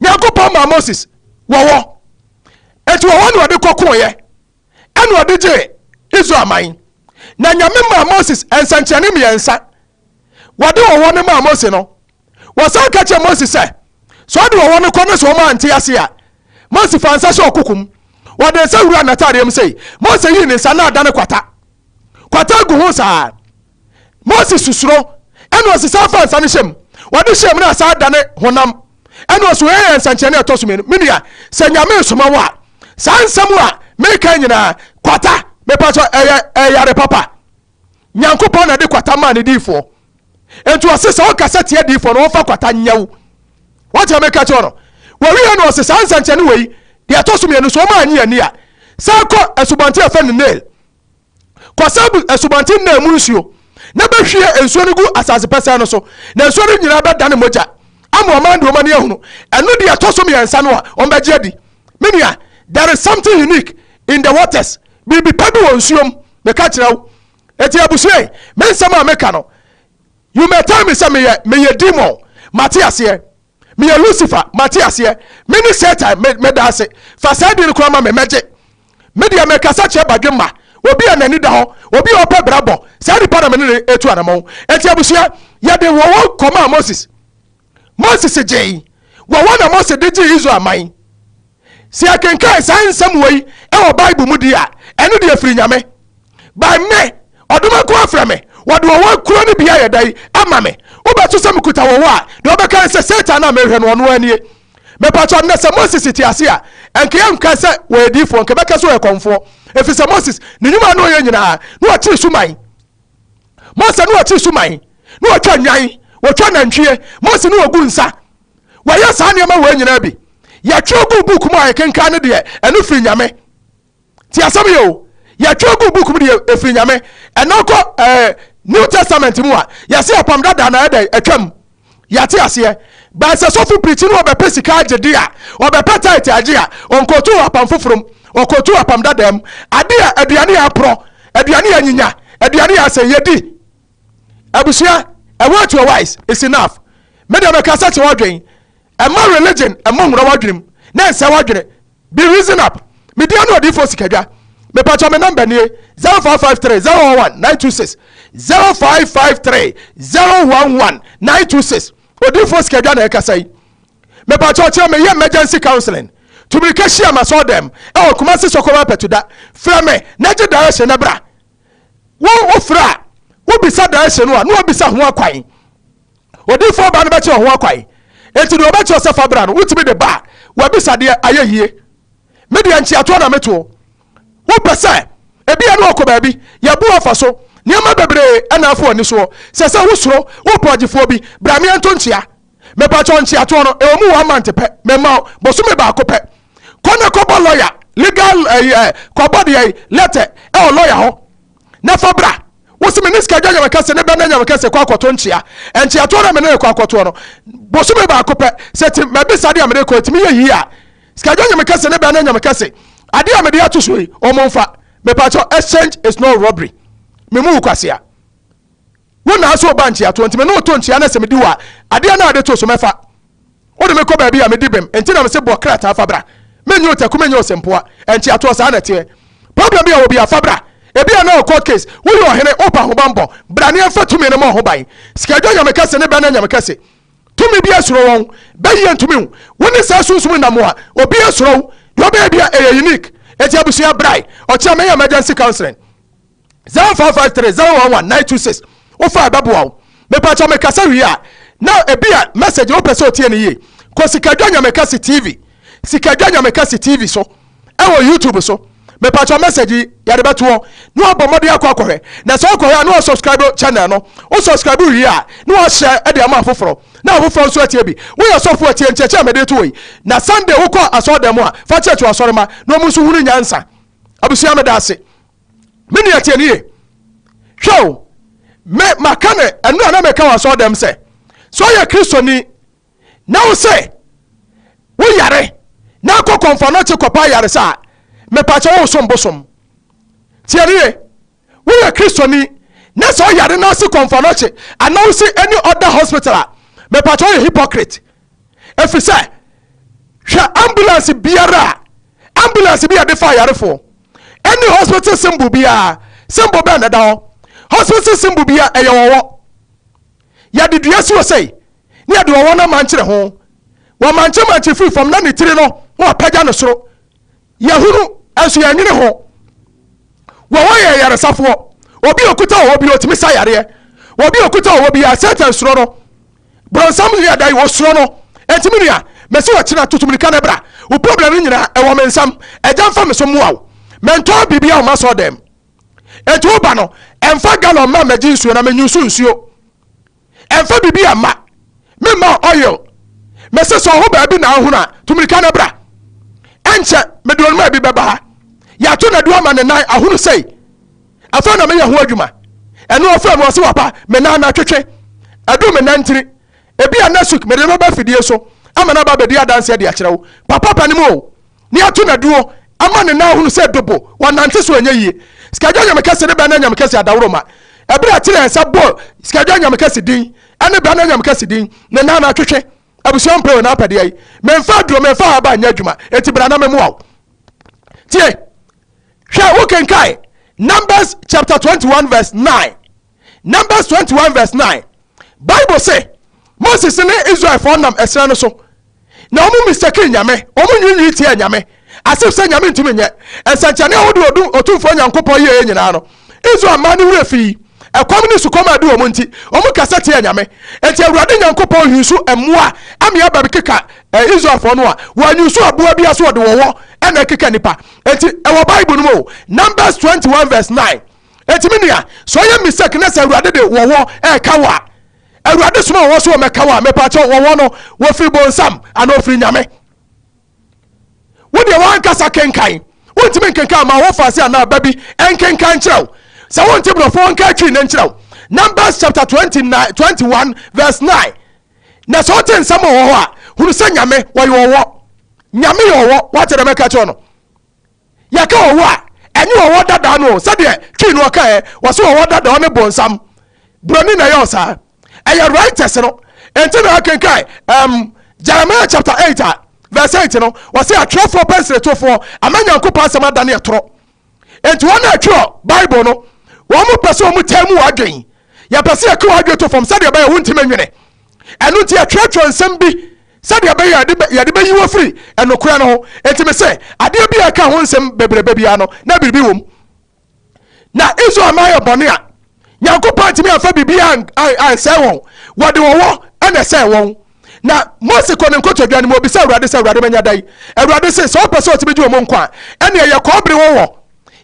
Nyankopɔn maa Moses wɔwɔ. Enti wɔwɔ na ɔde kɔkoeɛ. Ɛna ɔde gyee Israel man. Na Nyame maa Moses nsɛnkyerɛnne mmiɛnsa. Wɔde ɔwɔ no maa Mose no, wɔsan ka kyerɛ Mose sɛ, sɛ ɔde ɔwɔ no kɔ na sɛ wɔn ante ase a, Mose fa nsa hyɛ ɔkoko mu. Wɔde nsa wura n'ataadeɛ mu sei. Mose yii ne nsa na adane kwata. Kwata gu ho saa. Mose susuro, ɛna ɔsesa fa nsa no hyɛ mu. Wɔde hyɛ mu na asa adane honam. Ɛna ɔso ɛyɛ nsɛnkyerɛnne a ɛtɔ so mmienu. Me nua, sɛ Nyame resoma wo a, saa nsɛm a meka nyinaa, kwata, mepakyɛ ɛyɛ ɛyare papa. Nyankopɔn na ɛde kwata maa ne diifoɔ. Enti ɔse sɛ wokasa tia diifoɔ no, wɔmfa kwata nyɛ wo. Wate a meka kyerɛ no? Wɔwie no ɔse saa nsɛnkyerɛnne wei, deɛ ɛtɔ so mmienu, so wɔn annye anni a, san kɔ asubɔnten a ɛfɛ no Nile. Kɔsa bu asubɔnten Nile mu nsuo, na bɛhwie nsuo no gu asase pɛsɛɛ no so, na nsuo no nyinaa bɛdane mogya, ama ɔman de wɔn ani ahunu. Ɛno deɛ ɛtɔ so mmiɛnsa no a, wɔbɛgye adi. Me nua, there is something unique in the waters. Biribi pa bi wɔ nsuo mu. Meka kyerɛ wo. Eti abusua yi, me nsɛm a meka no, you may tell me sɛ meyɛ meyɛ demon, mate aseɛ. Meyɛ Lucifer, mate aseɛ. Me ne Satan, me meda ase. Fa saa din no koraa ma me, mɛgye. Me deɛ mekasa kyerɛ badwemma, obi a n'ani da hɔ, obi a ɔpɛ bra bɔ, saa nipa na me ne no etu anamɔn. Eti abusua, yɛde wɔwɔ kɔmaa Moses. Moses gyei. Wɔwɔ na Mose de gyee Israel man. Sɛ yɛkenkan saa nsɛm wei wɔ Bible mu di a, ɛno deɛ firi Nyame. By me, ɔdoma nko afrɛ me, wɔde ɔwɔ kuro no bi ayɛ dɛn ama me. Wobɛto sɛ mekuta wɔwɔ a, deɛ wɔbɛka ne sɛ Satan a mehwɛ no ɔno ara nie. Mepakyɛ nnɛ sɛ Moses te ase a, ɛnka yɛnka sɛ wɔyɛ diifoɔ, nka bɛka sɛ ɔyɛ kɔmfoɔ. Ɛfiri sɛ Moses, ne nnwuma a na ɔyɛ nyinaa, na ɔkyere suman. Mose na ɔkyere suman, na ɔtwa nnwan, wɔtwa nantwie, Mose na ɔgu nsa. Wɔyɛ saa nneɛma wei nyinaa bi. Yɛtwerɛ guu book mu a yɛkenkan no deɛ, ɛno firi Nyame. Ti asɛm yɛ o. Yɛtwerɛ guu book mu deɛ, ɛfiri Nyame. Ɛna kɔ eh, New Testament mu a, yɛse apam dada na ɛdɛ atwam. Yɛate aseɛ. But sɛ sɔfo pirikyi no ɔbɛpɛ sika agye de a, ɔbɛpɛ tithe agye a, ɔnkɔtu wɔ apam foforɔ mu, ɔkɔtu apam dada mu. Ade a aduane a aporɔ, aduane a anyinya, aduane a asɛe, yɛdi. Abusua, a word to a wise is enough. Me deɛ mekasa kyerɛ w'adwen. Ɛma religion ɛmmɔ nwura w'adwene mu na ɛnsɛ w'adwene. Be reason up. Me din ne Odiyifoɔ Sikadwa. Mepakyɛw me number nie, 0553 011 926, 0553 011 926. Odiyifoɔ Sikadwa na ɛkasa yi. Mepakyɛw kyerɛ meyɛ emergency counseling. Tu mirika hyia me asɔɔdɛm ɛwɔ Kumasi Sɔkɔba Pɛtuda. Frɛ me na gye direction na bra. Wo wofrɛ a, wobisa direction no a, na wabisa ho akwan. Odiyifoɔ baa no bɛkyerɛ ho akwan. Enti deɛ ɔbɛkyerɛ sɛ fa bra no, wotumi de ba a, wabisa deɛ ayɛ yie. Me deɛ nkyeatoɔ na metoɔ. Wopɛ sɛ ebia ne ɔkɔ baabi, yɛbu afa so, nneɛma bebree ɛna afo ani soɔ. Sɛ sɛ wosuro, wopɛ ɔgyefoɔ bi, bra meɛnto nkyea. Mepakyɛw nkyeatoɔ no, ɛwɔ mu one month pɛ, mema wo bosome baako pɛ. Kɔ na kɔbɔ lawyer, legal ɛyi ɛ, kɔbɔ deɛ letter ɛwɔ lawyer hɔ. Na fa bra. Wosi me ne sika dwa nyame kɛse ne bɛ ne nyame kɛse kɔ akɔto nkyea. Nkyeatoɔ na me ne kɔ akɔtoɔ no, bosome baako pɛ, sɛ ti mabisa deɛ mede kɔ, ɛtumi yɛ yie a, sika dwa nyame kɛse ne bɛ ne nyame kɛse, adeɛ a mede ato so yi, ɔmo mfa. Mepakyɛw, exchange is not robbery. Me mu wo kwasea. Wo na aso ba nkyeatoɔ nti me ne wo to nkyea na sɛ medi wo a, adeɛ no a de to so mɛfa. Wode me kɔ baabi a medi bem nti na mese bɔ krataa fa bra. Menyɛ otaku menyɛ osɛmpoa. Nkyeatoɔ saa na ɛteɛ. Problem bi a wɔ bia fa bra. Ebi a na wɔ court case, woyɛ ɔhene, wopɛ ahobanbɔ, bra ne yɛmfa tumi no mmɔ ho ban. Sikadwa nyame kɛse ne bɛnɛ nyame kɛse. Tumi bi asuro wɔn, bɛyie ntumi wo. Wo ne saa sunsum nam a, obi asuro wo. Deɛ ɔbɛyɛ bia ɛyɛ unique. Enti abusua brae, ɔkyena mɛyɛ emergency counseling. 0553 011 926 wofa a ɛbɛboa wo. Mepakyɛw mekasa wie a na ebi a message no wopɛ sɛ otie no yie. Kɔ Sikadwa Nyamekɛse TV, Sikadwa Nyamekɛse TV so ɛwɔ YouTube so. Mepakyɛw message yi yɛde bɛto hɔ na wabɔ mmɔden akɔ akɔhwɛ. Na sɛ wokɔhwɛ a na wasubscribe channel no. Wo subscribe wie a na wahyɛ de ama afoforɔ na afoforɔ nso atie bi. Woyɛ sɔfo a tie nkyerɛkyerɛ a mede to hɔ yi. Na Sunday wokɔ asɔredan mu a fa kyerɛkyerɛ w'asɔremma na wɔn nso hunu nyansa. Abusua meda ase. Me nua tie nie. Hwɛ o. Me maka ne ɛno a na meka wɔ asɔɔdɛm sɛ, sɛ ɔyɛ Kristoni na wo sɛ woyare na akɔ kɔmfanɔkye kɔpa ayaresa a, mepakyɛ wo som bosom. Tie ne ye, woyɛ Kristoni na sɛ ɔyare na ɔsi kɔmfanɔkye anaa wosi any other hospital a, mepakyɛ woyɛ hypocrite. Ɛfiri sɛ, hwɛ ambulance biara a, ambulance bi a yɛde fa ayarefoɔ, ɛne hospital symbol biara, symbol bɛn na ɛda hɔ? Hospital symbol biara ɛyɛ ɔwɔ. Yɛde dua si hɔ sɛi, ne yɛde ɔwɔ no amankyere ho. Wɔmankyemankye firi fam na ne tiri no na wɔapagya no soro. Yɛhunu, nso yɛnwene ho. Wɔwɔ yɛ ayaresafoɔ. Obi a ɔkuta ɔwɔ bi ɔtumi sa yareɛ. Obi a ɔkuta ɔwɔ bi a Satan suro no. Brɔnsam yɛ dan ɔsuro no. Enti me nua, mɛsi ɔkyena tutu mirika na bra. Wo problem no nyinaa ɛwɔ me nsam. Agya mfa me so mmoa wo. Mɛntɔn biribiara wɔ m'asɔɔdɛm. Enti woba no, ɛmfa gallon mma mmɛgye nsuo na menyusu nsuo. Ɛmfa biribi a mma. Memma oil. Mese sɛ ɔho baabi na ahunu a, tu mirika na bra. Ɛnkyɛ, mede onuma bi bɛba ha. Yɛato nadu ama ne nan ahunu sei. Afei na meyɛ ho adwuma. Ɛno ɔfrɛ me ɔse wapa, me nan no atwetwe. Adu me nantiri. Ebi a next week mede no bɛba afidie so ama no aba abɛdi adanseɛ de akyerɛ wo. Papa pa no mu o. Ne ato n'aduro ama ne nan ahunu sɛ dobo, wɔnante so ɛnyɛ yie. Sikadwa Nyame Kɛse ne Bɛna Nyame Kɛse adaworo ma. Ɛberɛ a Kyerɛ nsa bɔɔ Sikadwa Nyame Kɛse din ɛne Bɛna Nyame Kɛse din, ne nan no atwetwe. Abusua mpɛ o n'apɛdeɛ yi. Memfa aduro, memfa haba nyɛ adwuma, enti bra na memmoa wo. Tie, hwɛ wokenkae Numbers chapter 21 verse 9. Numbers 21 verse 9. Bible se Moses ne Israelfoɔ nam ɛserɛ no so na wɔn mistake Nyame, wɔn nwiinwii tiaa Nyame, as if sɛ Nyame ntumi nyɛ nsɛnkyerɛnne ahodoɔ ɔdum Otumfoɔ Nyankopɔn yɛeɛ nyinaa no. Israel mmaa no werɛ fii ɛkɔm ne sukɔm a ɛde wɔn nti, wɔn kasa tiaa Nyame. Enti Awurade Nyankopɔn yusu mmoa ame aba bɛkeka eh, Israelfoɔ no a, wɔanyusu aboa biara so wɔde wɔwɔ ɛna ɛkeka nipa. Enti ɛwɔ Bible no mu o, Numbers 21 verse 9. Enti me nua, sɛ ɔyɛ mistake na sɛ Awurade de wɔwɔ ɛka wo a, Awurade soma wɔwɔ so wɔmɛka wo a, mepaakyɛw wɔwɔ no wɔfiri bonsam anaa ɔfiri Nyame? Wo deɛ wankasa kenkan, wontumi nkenkan ma wo faase anaa ba bi nkenkan nkyerɛ wo. Sɛ wonte borɔfo wɔnka atwi ne nkyerɛ wo. Numbers chapter 29, 21 verse 9. Na sɛ wote nsɛm wɔ hɔ a, hunu sɛ Nyame wɔyɛ ɔwɔ. Nyame yɛ ɔwɔ, wate dɛ mɛka kyerɛ no. Yɛka ɔwɔ a, ɛnyɛ ɔwɔ dadaa no o, sɛdeɛ Twi no ɔkaeɛ, wɔse ɔwɔ dadaa ɔne bonsam. Buroni na ɛyɛ ɔsaa. Ɛyɛ writers no. Enti na akenkan um, Jeremiah chapter 8 a verse 8 no, wɔse atwerɛfoɔ pɛnsiretofoɔ ama Nyankopɔn asɛm adane ɛtorɔ. Enti wɔn a ɛtwerɛ Bible no, wɔn pɛ sɛ wɔn taa mu adwen. Yɛpɛ sɛ yɛka wɔn adwene to fam sɛdeɛ ɛbɛyɛ wontumi nwene. Ɛno nti yɛtwerɛtwerɛ nsɛm bi sɛdeɛ ɛbɛyɛ a yɛde bɛyi wo afiri nokorɛ no ho. Enti mese, adeɛ bi a ɛka ho nsɛm bebrebe biara no, na biribi wɔ mu. Na Israel man yɛ bɔne a, Nyankopɔn antumi amfa biribiara ansɛe wɔn, wɔde ɔwɔ na ɛsɛe wɔn. Na Mose kɔ ne nkotodwe anim, ɔbisa Awurade sɛ, Awurade manya dɛn? Awurade se, sɛ wopɛ sɛ ɔtumi gye wɔn nkwa a, ɛnneɛ yɛ kɔbere wɔwɔ,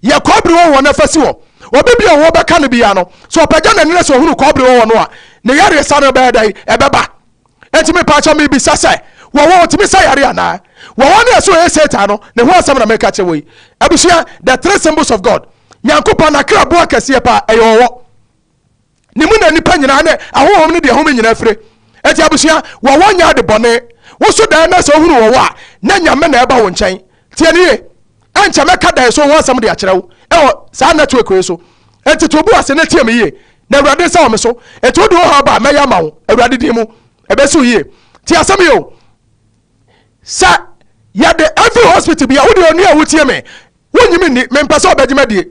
yɛ kɔbere wɔwɔ na fa si hɔ. Obi bi a ɔwɔ bɛka no biara no, sɛ ɔpagya n'ani na sɛ ɔhunu kɔbere wɔwɔ no a, ne yaresa no bɛyɛ dɛn? Ɛbɛba. Enti mepaakyɛw mebisa sɛ, wɔwɔ otumi sa yare anaa? Wɔwɔ ne ɛso ɔyɛ Satan no, ne ho asɛm na meka kyerɛ wo yi. Abusua, the three symbols of God. Nyankopɔn n'akra boa kɛseɛ paa, ɛyɛ ɔwɔ. Ne mu na nnipa nyinaa ne ahonhom ne deɛ ɛhome nyinaa fire. Enti abusua, wɔwɔ nyɛ ade bɔne. Woso daeɛ na sɛ wohunu wɔwɔ a, na Nyame na ɛba wo nkyɛn. Tie no yie. Ɛnkyɛ mɛka daeɛ so ho asɛm de akyerɛ wo ɛwɔ saa network yi so. Enti to bo ase na tie me yie. Na Awurade nsa wɔ me so. Enti wode wo haw ba a, mɛyɛ ama wo. Awurade din mu. Ɛbɛsi wo yie. Tie asɛm yi o. Sɛ yɛde every hospital bi a, wode onua a wotie me, wonyi me nni, mempɛ sɛ ɔbɛgye m'adie.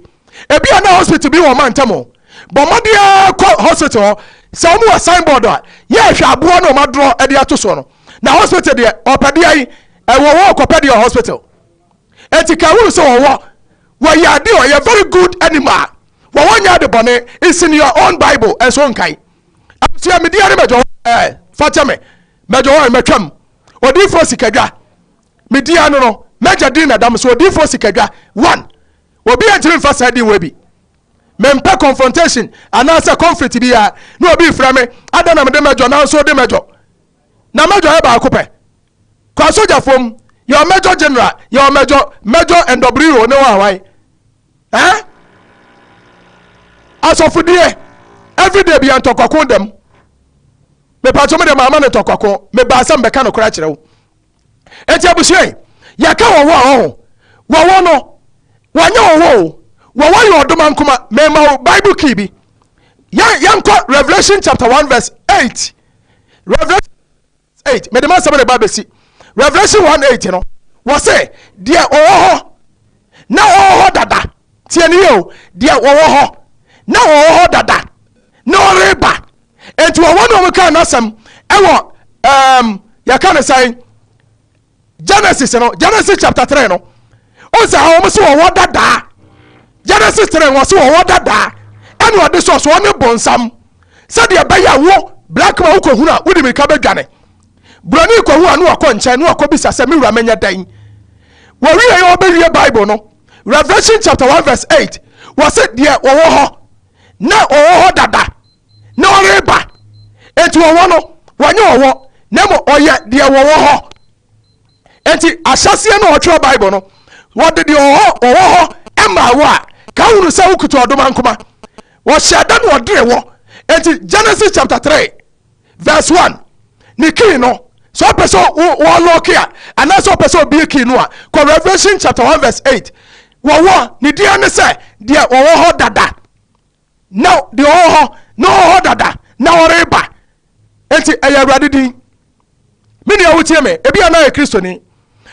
Ebi a na hospital bi wɔ ɔma ntam o. Bɔ mmɔden ara kɔ hospital hɔ. Sɛ wɔn wɔ signboard a, yɛ hwɛ aboa na wɔn adorɔ de ato soɔ no. Na hospital deɛ, ɔpɛ deɛ yi, ɛwɔ hɔ ɔkɔpɛ deɛ wɔ hospital. Enti ka hunu sɛ wɔwɔ, wɔyɛ adeɛ ɔyɛ very good animal. Wɔwɔ nyɛ ade bɔne, it's in your own bible, ɛnso nkae. Abusua me diare mɛdwɔ hɔ ɛɛ fa kyɛ me, mɛdwɔ hɔ mɛtwam. Odiifoɔ sikadwa, me dia no no, mɛgya din na dam so odiifoɔ sikadwa, one. Obi antumi mfa saa din wɔ bi. Mempɛ confrontation anaasɛ conflict biara na obi frɛ me, adɛn na mede mɛdwɔ nanso wode mɛdwɔ. Na mɛdwɔ yɛ baako pɛ. Kɔ asogyafoɔ mu, yɛwɔ major general, yɛwɔ major, major NW ne wɔn ahwan. Eh? Asɔfodie. Everyday bia ntɔkwako dam. Mepatwo me de maama no ntɔkwako. Mebaa sɛ mbɛka nokorɛ akyerɛ wo. Enti abusua yi, yɛka wɔwɔ a ɔho. Wɔwɔ no, wɔnyɛ wɔwɔ o. Wɔwɔ yɛ ɔdomankoma. Mema wo Bible key bi. Yɛnkɔ Revelation chapter 1 verse 8. Revelation 8. Mede m'asɛm reba abɛsi. Revelation 1 8 no, wɔse deɛ ɔwɔ hɔ na ɔwɔ hɔ dada. Tie ne yie o. Deɛ ɔwɔ hɔ na ɔwɔ hɔ dada na ɔreba. Enti wɔwɔ na wɔn kaa n'asɛm ɛwɔ ɛɛm yɛka ne sɛn Genesis no, Genesis chapter 3 no. O sɛ ha wɔn se wɔwɔ dadaa. Genesis 3 wɔn se wɔwɔ dadaa. Ɛna ɔde sɔ so ɔne bonsam. Sɛdeɛ ɛbɛyɛ a wo black man wokɔhunu a wode mirika bɛdwane. Buroni kɔhu a na wakɔ nkyɛn na wakɔbisa sɛ me wura menyɛ dɛn. Wɔwie yɛ wɔbɛwie Bible no. Revelation chapter 1 verse 8 wɔse deɛ wɔwɔ hɔ na ɔwɔ hɔ dada na ɔreba. Enti ɔwɔ no, wɔnyɛ ɔwɔ, na mmom ɔyɛ deɛ wɔwɔ hɔ. Enti ahyɛseɛ no ɔtwerɛ Bible no, wɔde deɛ ɔwɔ ɔwɔ hɔ ɛmaa wo a, ka hunu sɛ wokuta ɔdomankoma. Wɔhyɛ da na ɔdere wɔ. Enti Genesis chapter 3 verse 1 ne key no, sɛ ɔpɛ sɛ wɔlɔke a, anaasɛ ɔpɛ sɛ ɔbie key no a, kɔ Revelation chapter 1 verse 8. Wɔwɔ ne deɛ ne sɛ deɛ ɔwɔ hɔ dada. Na deɛ ɔwɔ hɔ na ɔwɔ hɔ dada na ɔreba. Enti ɛyɛ Awurade din. Me nua wotie me, ebi a na yɛ Kristoni.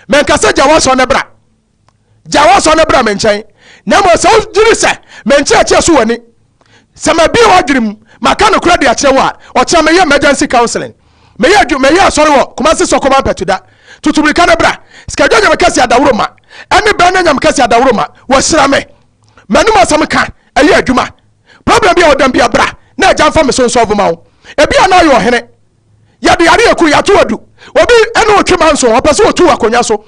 Menka sɛ gya w'asɔ ne bra. Gya w'asɔ ne bra me nkyɛn. Na mmom sɛ wogyiri sɛ me nkyerɛkyerɛ so w'ani, sɛ mabie w'adwene mu, maka nokorɛ de akyerɛ wo a, ɔkyena meyɛ emergency counseling. Meyɛ adwu meyɛ asɔre wɔ Kumasi Sɔkɔba Mpɛtuda. Tutu mirika ne bra. Sikadwa Nyame kɛse adaworo ma. Ɛne bɛn ne Nyame kɛse adaworo ma. Wɔhyira me. M'anom asɛm ka ɛyɛ adwuma. Problem bi a ɔdam bi a bra na agya mfa me so nsɔlvo ma wo. Ebi a na ayɛ ɔhene. Yɛde yare aku yɛato adu. Obi ɛne otwe manso ɔpɛ sɛ otu akonnwa so.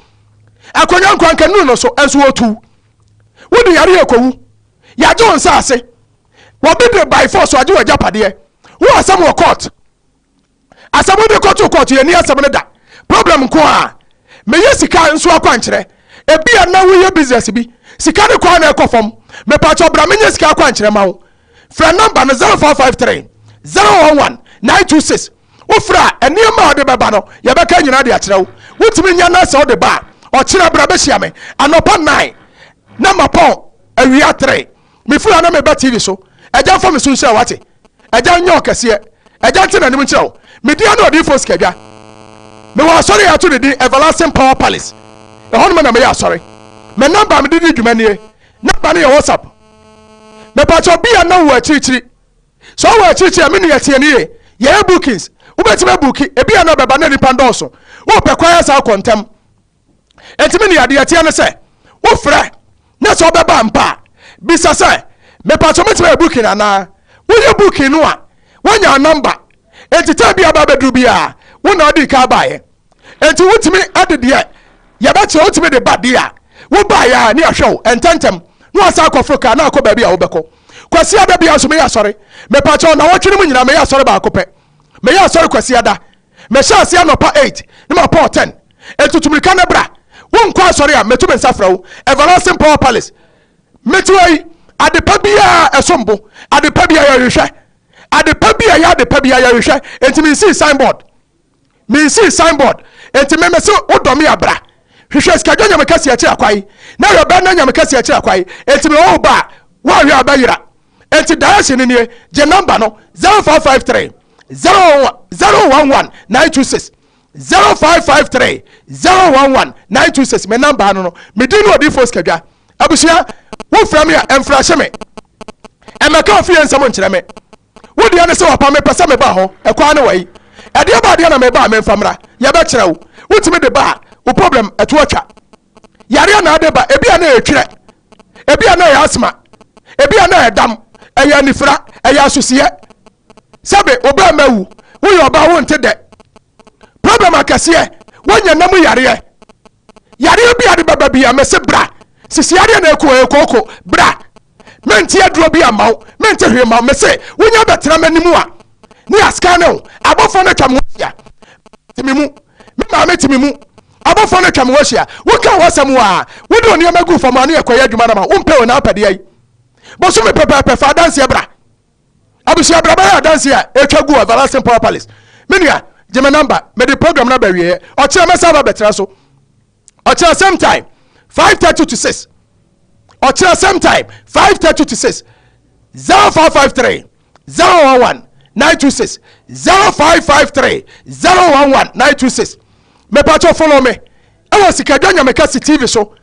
Akonnwa nkwa nka nuru no so ɛnso otu. Wode yare ekowu. Yɛagye wo nsaase. Wɔbi de by force agye w'agyapadeɛ. Wo asɛm wɔ court. Asɛm wode kɔto court yɛnni asɛm no da. Problem nko a. Meyɛ sika nso akwankyerɛ. Ebia na woyɛ business bi. Sika no kɔ a na ɛkɔ fam. Mepakyɛw bra menyɛ sika akwankyerɛ ma wo. Frɛ number no 0553 011 926. Wofrɛ a, nneɛma a wode bɛba no, yɛbɛka nyinaa de akyerɛ wo. Wotumi nya na sɛ wode ba a, ɔkyena bra bɛhyia me anɔpa 9 na mapɔn awia 3. Mefiri ha na meba TV so. Agya mfa me so nhyira wo, wate? Agya nyɛ ɔkɛseɛ. Agya nte n'anim nkyerɛ wo. Me din ne Odiyifoɔ Sikadwa. Mewɔ asɔre a yɛato ne din Everlasting Power Palace. Ɛhɔnom na meyɛ asɔre. Me nɔmba a mede di dwuma nie. Nɔmba no yɛ WhatsApp. Mepakyɛw bi a na wowɔ akyirikyiri. Sɛ wowɔ akyirikyiri a, me nua tie no yie. Yɛyɛ bookings. Wobɛtumi abuuki. Ebi a na ɔbɛba na nnipa ndɔɔso. Wopɛ kwan asan akɔ ntɛm. Enti me nua, deɛ ɛteɛ ne sɛ, wofrɛ na sɛ wobɛba ampa a, bisa sɛ, Mepakyɛ mɛtumi ayɛ booking anaa? Woyɛ booking no a, woanya number. Enti time bi a aba abɛduru biara, wo na wodii kan baeɛ. Enti wotumi de deɛ yɛbɛkyerɛ wotumi de ba deɛ a, wobaeɛ a ne yɛahwɛ wo ntɛntɛm na wasan akɔforo kaa na akɔ baabi a wobɛkɔ. Kwasiada biara nso meyɛ asɔre. Mepakyɛ nnawɔtwe no mu nyinaa meyɛ asɔre baako pɛ. Meyɛ asɔre Kwasiada. Mehyɛ aseɛ anɔpa 8 na mapɔn 10. Enti tu mmirika na bra. Wonkɔ asɔre a, meto me nsa frɛ wo. Everlasting Power Palace. Mete hɔ yi, adepa biara ɛsom bo. Adepa biara yɛhwehwɛ. Adepa bi a ɛyɛ adepa biara yɛhwehwɛ. Enti mensii signboard. Mensii signboard. Enti me mese wodɔ me a bra. Hwehwɛ sikadwa nyame kɛseɛ akyiri akwae. Na hwɛ bɛn na nyame kɛseɛ akyiri akwae. Enti me wo ba a, woanhwɛ a bɛyera. Enti direction no nie, gye number no 0553 011 926. 0553 011 926 me number no no me din ne Odiyifoɔ Sikadwa. Abusua, wofrɛ me a ɛmfrahye me, ɛmmɛka ofie nsɛm nkyerɛ me. Wo deɛ ne sɛ wapa mepɛ sɛ meba hɔ, ɛkwan ne wai. Ɛdeɛ ba adeɛ na meba a memfa mmra, yɛbɛkyerɛ wo. Wotumi de ba a, wo problem ɛto atwa. Yareɛ na ade ba, ebi a na ɛyɛ twerɛ, ebi a na ɛyɛ asthma, ebi a na ɛyɛ dam, ɛyɛ anifira, ɛyɛ asoseɛ. Sɛbe wo bɛɛma awu, woyɛ ɔbaa wonte dɛ. Problem akɛseɛ, woanya nna mu yareɛ. Yareɛ bi a de bɛba bi a mese bra. Sisi yareɛ na ɛku ɛyɛ kooko, bra. Mente aduro bi amma wo, mente hwee ma wo, mese wonya bɛtena m'anim a ne yɛascan ne wo. Abɔfoɔ no atwa me ho ahyia. Te me mu, me maame te me mu. Abɔfoɔ no atwa me ho ahyia. Woka w'asɛm a, wode wo nneɛma gu fam a ne yɛkɔyɛ adwuma no ma wo. Wompɛ o na wopɛ deɛ yi. Bosome pɛpɛɛpɛ fa adanseɛ bra. Abusua bra bɛyɛ adanse a ɛtwa gu Everlasting Power Palace. Me nua, gye me number, mede program no aba awieɛ. Ɔkyena mɛsan aba bɛtena so. Ɔkyena same time, 5:30 to 6. Ɔkyena same time, 5:30 to 6. 0553 011 926 0553 011 926. Mepatɔ follow me ɛwɔ Sikadwa Nyamekɛse TV so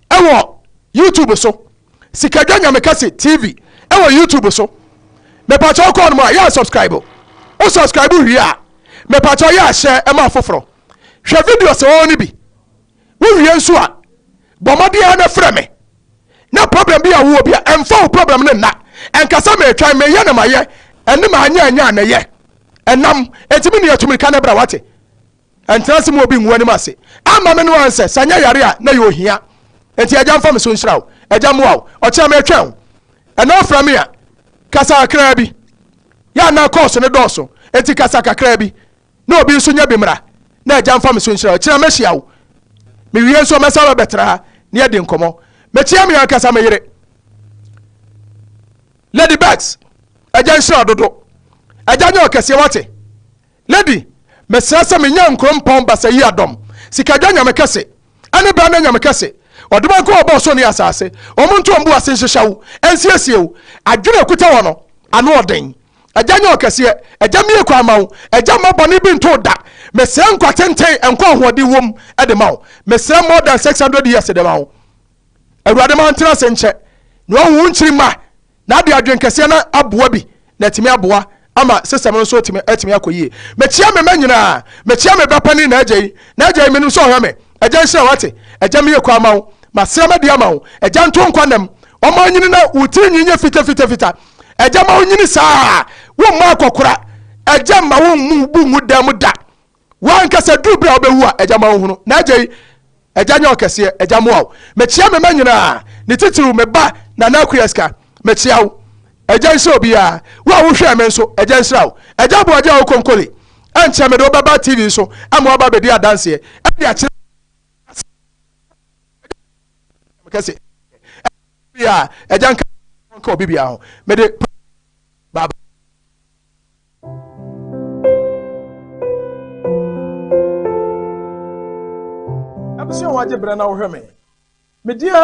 ɛwɔ YouTube so. Sikadwa Nyamekɛse TV ɛwɔ YouTube so. Mepatɔ kɔɔ no mu a yɛ subscribe. Wo subscribe wie a, mepatɔ yɛ ahyɛ ɛma afoforɔ. Hwɛ videos ɛwɔ no bi. Wowie nso a, bɔ mmɔden ara na frɛ me. Na problem bi a wowɔ bi a, ɛmfa wo problem no nna. Ɛnkasa metwan, meyɛ na mayɛ, ɛne manyɛ ɛnyɛ a na ɛyɛ. Ɛnam, enti me nua tu mirika na bra wate. Ɛntena ase ma obi ngu w'anim ase. Amma me no ansɛ, sɛ anyɛ yare a, na ɛyɛ ohia. Enti Agya mfa me so nhyira wo. Agya mmoa wo. Ɔkyena metwɛn wo. Ɛnɛ wofrɛ me a, kasa kakraa bi. Yɛ a na kɔɔso no dɔɔso, enti kasa kakraa bi. Na obi nso nyɛ bi mmra. Na Agya mfa me so nhyira wo. Kyena mɛhyia wo. Mewie nso mɛsan aba bɛtra ha na yɛadi nkɔmmɔ. Mekyia me ankasa me yere. Lady Birds, Agya nhyira wo dodo. Agya nyɛ ɔkɛseɛ wate. Lady, mesrɛ sɛ menya nkrompɔn basayi adɔm, sikadwa nyame kɛse, ɛne bra na nyame kɛse, ɔdomankɔ a ɔbɔɔ soro ne asase, wɔn nto wɔn bo ase nhyehyɛ wo, nsiesie wo, adwene a ɛkuta wɔ no, ano ɔden. Agya nyɛ ɔkɛseɛ, Agya mmue kwan ma wo, Agya mma bɔne bi nto wo da, mesrɛ nkwa tenten, nkwa ahoɔden wom de ma wo, mesrɛ more than 600 years de ma wo. Awurade ma ntena ase nkyɛ, na wahu wo nkyiri mma, na ade adwen kɛseɛ no aboa bi na atumi aboa ama system no nso atumi atumi akɔ yie. Mekyia me mma nyinaa, mekyia me ba panin na agya yi, na agya yi menim sɛ ɔhwɛ me. Agya nhyira wate, agya meyɛ kwa ama wo, masrɛ madi ama wo, agya nto nkwa nam, ɔma onyini na wo tiri nwi nyɛ fita fita fita, agya ma onyini saa, wo mma akɔkora, agya mma wo mmu bu ngu dan mu da. W'ankasa duru bere a wobɛwu a, Agya ma wohunu. Na Agya yi, Agya nyɛ ɔkɛseɛ, Agya mmoa wo. Mekyea me mma nyinaa, ne titiriw me ba Nana Akuaska, mekyea wo. Agya nhyira obiara. Wo a wohwɛɛ me nso, Agya nhyira wo. Agya Boagye a Okonkole, ɛnkyɛ mede wo bɛba TV so ama woaba abɛdi adanseɛ de akyerɛ kɛse biara. Agya nka nka obi biara ho. Mede baba. Abusua wagye brɛ na wohwɛ me. Me din ara.